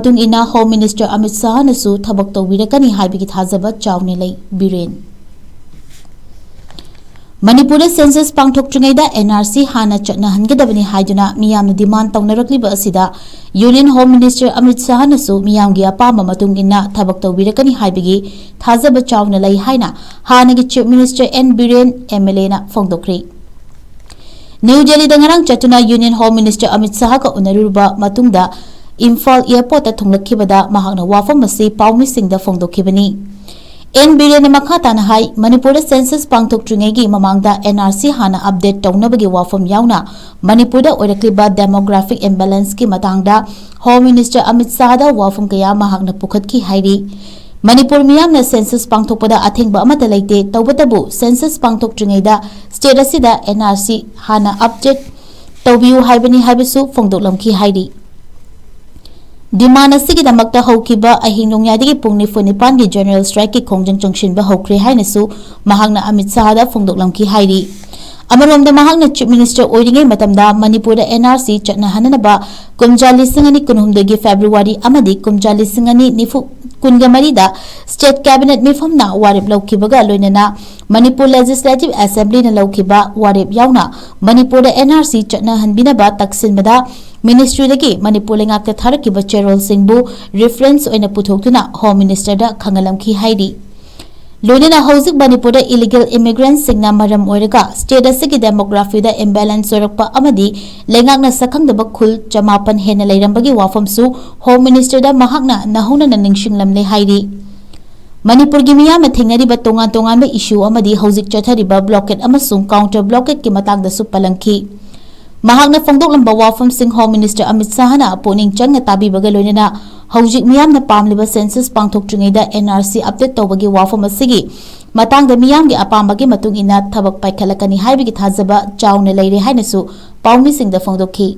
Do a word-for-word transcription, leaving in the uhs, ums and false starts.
ꯃꯇꯨꯡ ꯏꯟꯅ Home Minister Amit ꯁꯥꯍꯅꯁꯨ ꯊꯕꯛ ꯇꯧꯕꯤꯔꯛꯀꯅꯤ ꯍꯥꯏꯕꯒꯤ ꯊꯥꯖꯕ ꯆꯥꯎꯅ ꯂꯩ꯫ ꯕꯤꯔꯦꯟ꯫ ꯃꯅꯤꯄꯨꯔꯗ census ꯄꯥꯡꯊꯣꯛꯇ꯭ꯔꯤꯉꯩꯗ N R C ꯍꯥꯟꯅ ꯆꯠꯅꯍꯟꯒꯗꯕꯅꯤ ꯍꯥꯏꯗꯨꯅ ꯃꯤꯌꯥꯝꯅ demand ꯇꯧꯅꯔꯛꯂꯤꯕ ꯑꯁꯤꯗ Union Home Minister ꯑꯃꯤꯠ ꯁꯥꯍꯅꯁꯨ ꯃꯤꯌꯥꯝꯒꯤ ꯑꯄꯥꯝꯕ ꯃꯇꯨꯡ ꯏꯟꯅ ꯊꯕꯛ ꯇꯧꯕꯤꯔꯛꯀꯅꯤ ꯍꯥꯏꯕꯒꯤ ꯊꯥꯖꯕ ꯆꯥꯎꯅ ꯂꯩ ꯍꯥꯏꯅ ꯍꯥꯟꯅꯒꯤ Chief Minister N Biren M L A ꯅ ꯐꯣꯡꯗꯣꯛꯈ꯭ꯔꯤ꯫ ꯅ꯭ꯌꯨ ꯗꯦꯜꯂꯤꯗ ꯉꯔꯥꯡ ꯆꯠꯇꯨꯅ Union Home Minister ꯑꯃꯤꯠ ꯁꯥꯍꯒ ꯎꯅꯔꯨꯔꯕ ꯃꯇꯨꯡꯗ ꯏꯝꯐꯥꯜ airport ꯇ ꯊꯨꯡꯂꯛꯈꯤꯕꯗ ꯃꯍꯥꯛꯅ ꯋꯥꯐꯝ ꯑꯁꯤ ꯄꯥꯎꯃꯤꯁꯤꯡꯗ ꯐꯣꯡꯗꯣꯛꯈꯤꯕꯅꯤ꯫ N ꯕꯤꯔꯦꯟꯅ ꯃꯈꯥ ꯇꯥꯅ ꯍꯥꯏ, ꯃꯅꯤꯄꯨꯔꯗ census ꯄꯥꯡꯊꯣꯛꯇ꯭ꯔꯤꯉꯩꯒꯤ ꯃꯃꯥꯡꯗ N R C ꯍꯥꯟꯅ update ꯇꯧꯅꯕꯒꯤ ꯋꯥꯐꯝ ꯌꯥꯎꯅ ꯃꯅꯤꯄꯨꯔꯗ ꯑꯣꯏꯔꯛꯂꯤꯕ demographic imbalance ꯀꯤ ꯃꯇꯥꯡꯗ Home Minister ꯑꯃꯤꯠ ꯁꯥꯍꯗ ꯋꯥꯐꯝ ꯀꯌꯥ ꯃꯍꯥꯛꯅ ꯄꯨꯈꯠꯈꯤ ꯍꯥꯏꯔꯤ꯫ ꯃꯅꯤꯄꯨꯔ ꯃꯤꯌꯥꯝꯅ census ꯄꯥꯡꯊꯣꯛꯄꯗ ꯑꯊꯤꯡꯕ ꯑꯃꯠꯇ ꯂꯩꯇꯦ, ꯇꯧꯕꯇꯕꯨ census ꯄꯥꯡꯊꯣꯛꯇ꯭ꯔꯤꯉꯩꯗ state ꯑꯁꯤꯗ N R C ꯍꯥꯟꯅ update ꯇꯧꯕꯤꯌꯨ ꯍꯥꯏꯕꯅꯤ ꯍꯥꯏꯕꯁꯨ ꯐꯣꯡꯗꯣꯛꯂꯝꯈꯤ ꯍꯥꯏꯔꯤ꯫ Demand ꯑꯁꯤꯒꯤꯗꯃꯛꯇ ꯍꯧꯈꯤꯕ ꯑꯍꯤꯡ ꯅꯣꯡꯌꯥꯏꯗꯒꯤ ꯄꯨꯡ ꯅꯤꯐꯨ ꯅꯤꯄꯥꯟꯒꯤ general strike ꯀꯤ ꯈꯣꯡꯖꯪ ꯆꯪꯁꯤꯟꯕ ꯍꯧꯈ꯭ꯔꯦ ꯍꯥꯏꯅꯁꯨ ꯃꯍꯥꯛꯅ ꯑꯃꯤꯠ ꯁꯥꯍꯗ ꯐꯣꯡꯗꯣꯛꯂꯝꯈꯤ ꯍꯥꯏꯔꯤ꯫ ꯑꯃꯔꯣꯝꯗ ꯃꯍꯥꯛꯅ Chief Minister ꯑꯣꯏꯔꯤꯉꯩ ꯃꯇꯝꯗ ꯃꯅꯤꯄꯨꯔꯗ N R C ꯆꯠꯅꯍꯟꯅꯅꯕ ꯀꯨꯝꯖꯥ ꯂꯤꯁꯤꯡ ꯑꯅꯤ ꯀꯨꯟꯍꯨꯝꯗꯣꯏꯒꯤ February ꯑꯃꯗꯤ ꯀꯨꯝꯖꯥ ꯂꯤꯁꯤꯡ ꯑꯅꯤ ꯅꯤꯐꯨ, ꯀꯨꯟꯒ ꯃꯔꯤꯗ state cabinet ꯃꯤꯐꯝꯅ ꯋꯥꯔꯦꯞ ꯂꯧꯈꯤꯕꯒ ꯂꯣꯏꯅꯅ ꯃꯅꯤꯄꯨꯔ Legislative Assembly ꯅ ꯂꯧꯈꯤꯕ ꯋꯥꯔꯦꯞ ꯌꯥꯎꯅ ꯃꯅꯤꯄꯨꯔꯗ N R C ꯆꯠꯅꯍꯟꯕꯤꯅꯕ ꯇꯛꯁꯤꯟꯕꯗ ministry ꯗꯒꯤ ꯃꯅꯤꯄꯨꯔ ꯂꯩꯉꯥꯛꯇ ꯊꯥꯔꯛꯈꯤꯕ ꯆꯦꯔꯣꯜꯁꯤꯡꯕꯨ reference ꯑꯣꯏꯅ ꯄꯨꯊꯣꯛꯇꯨꯅ Home Minister ꯗ ꯈꯪꯍꯜꯂꯝꯈꯤ ꯍꯥꯏꯔꯤ꯫ ꯂꯣꯏꯅꯅ ꯍꯧꯖꯤꯛ ꯃꯅꯤꯄꯨꯔꯗ illegal immigrant ꯁꯤꯡꯅ ꯃꯔꯝ ꯑꯣꯏꯔꯒ state ꯑꯁꯤꯒꯤ demography ꯗ imbalance ꯑꯣꯏꯔꯛꯄ ꯑꯃꯗꯤ ꯂꯩꯉꯥꯛꯅ ꯁꯛꯈꯪꯗꯕ ꯈꯨꯜ ꯆꯃꯥꯄꯟ ꯍꯦꯟꯅ ꯂꯩꯔꯝꯕꯒꯤ ꯋꯥꯐꯝꯁꯨ Home Minister ꯗ ꯃꯍꯥꯛꯅ ꯅꯧꯍꯧꯅꯅ ꯅꯤꯡꯁꯤꯡꯂꯝꯂꯦ ꯍꯥꯏꯔꯤ꯫ ꯃꯅꯤꯄꯨꯔꯒꯤ ꯃꯤꯌꯥꯝꯅ ꯊꯦꯡꯅꯔꯤꯕ ꯇꯣꯉꯥꯟ ꯇꯣꯉꯥꯟꯕ issue ꯑꯃꯗꯤ ꯍꯧꯖꯤꯛ ꯆꯠꯊꯔꯤꯕ blockade ꯑꯃꯁꯨꯡ counter blockade ꯀꯤ ꯃꯇꯥꯡꯗꯁꯨ ꯄꯜꯂꯝꯈꯤ꯫ ꯃꯍꯥꯛꯅ ꯐꯣꯡꯗꯣꯛꯂꯝꯕ ꯋꯥꯐꯝꯁꯤꯡ Home Minister ꯑꯃꯤꯠ ꯁꯥꯍꯅ ꯄꯨꯛꯅꯤꯡ ꯆꯪꯅ ꯇꯥꯕꯤꯕꯒ ꯂꯣꯏꯅꯅ ꯍꯧꯖꯤꯛ ꯃꯤꯌꯥꯝꯅ ꯄꯥꯝꯂꯤꯕ census ꯄꯥꯡꯊꯣꯛꯇ꯭ꯔꯤꯉꯩꯗ N R C update ꯇꯧꯕꯒꯤ ꯋꯥꯐꯝ ꯑꯁꯤꯒꯤ ꯃꯇꯥꯡꯗ ꯃꯤꯌꯥꯝꯒꯤ ꯑꯄꯥꯝꯕꯒꯤ ꯃꯇꯨꯡ ꯏꯟꯅ ꯊꯕꯛ ꯄꯥꯏꯈꯠꯂꯛꯀꯅꯤ ꯍꯥꯏꯕꯒꯤ ꯊꯥꯖꯕ ꯆꯥꯎꯅ ꯂꯩꯔꯦ ꯍꯥꯏꯅꯁꯨ ꯄꯥꯎꯃꯤꯁꯤꯡꯗ ꯐꯣꯡꯗꯣꯛꯈꯤ꯫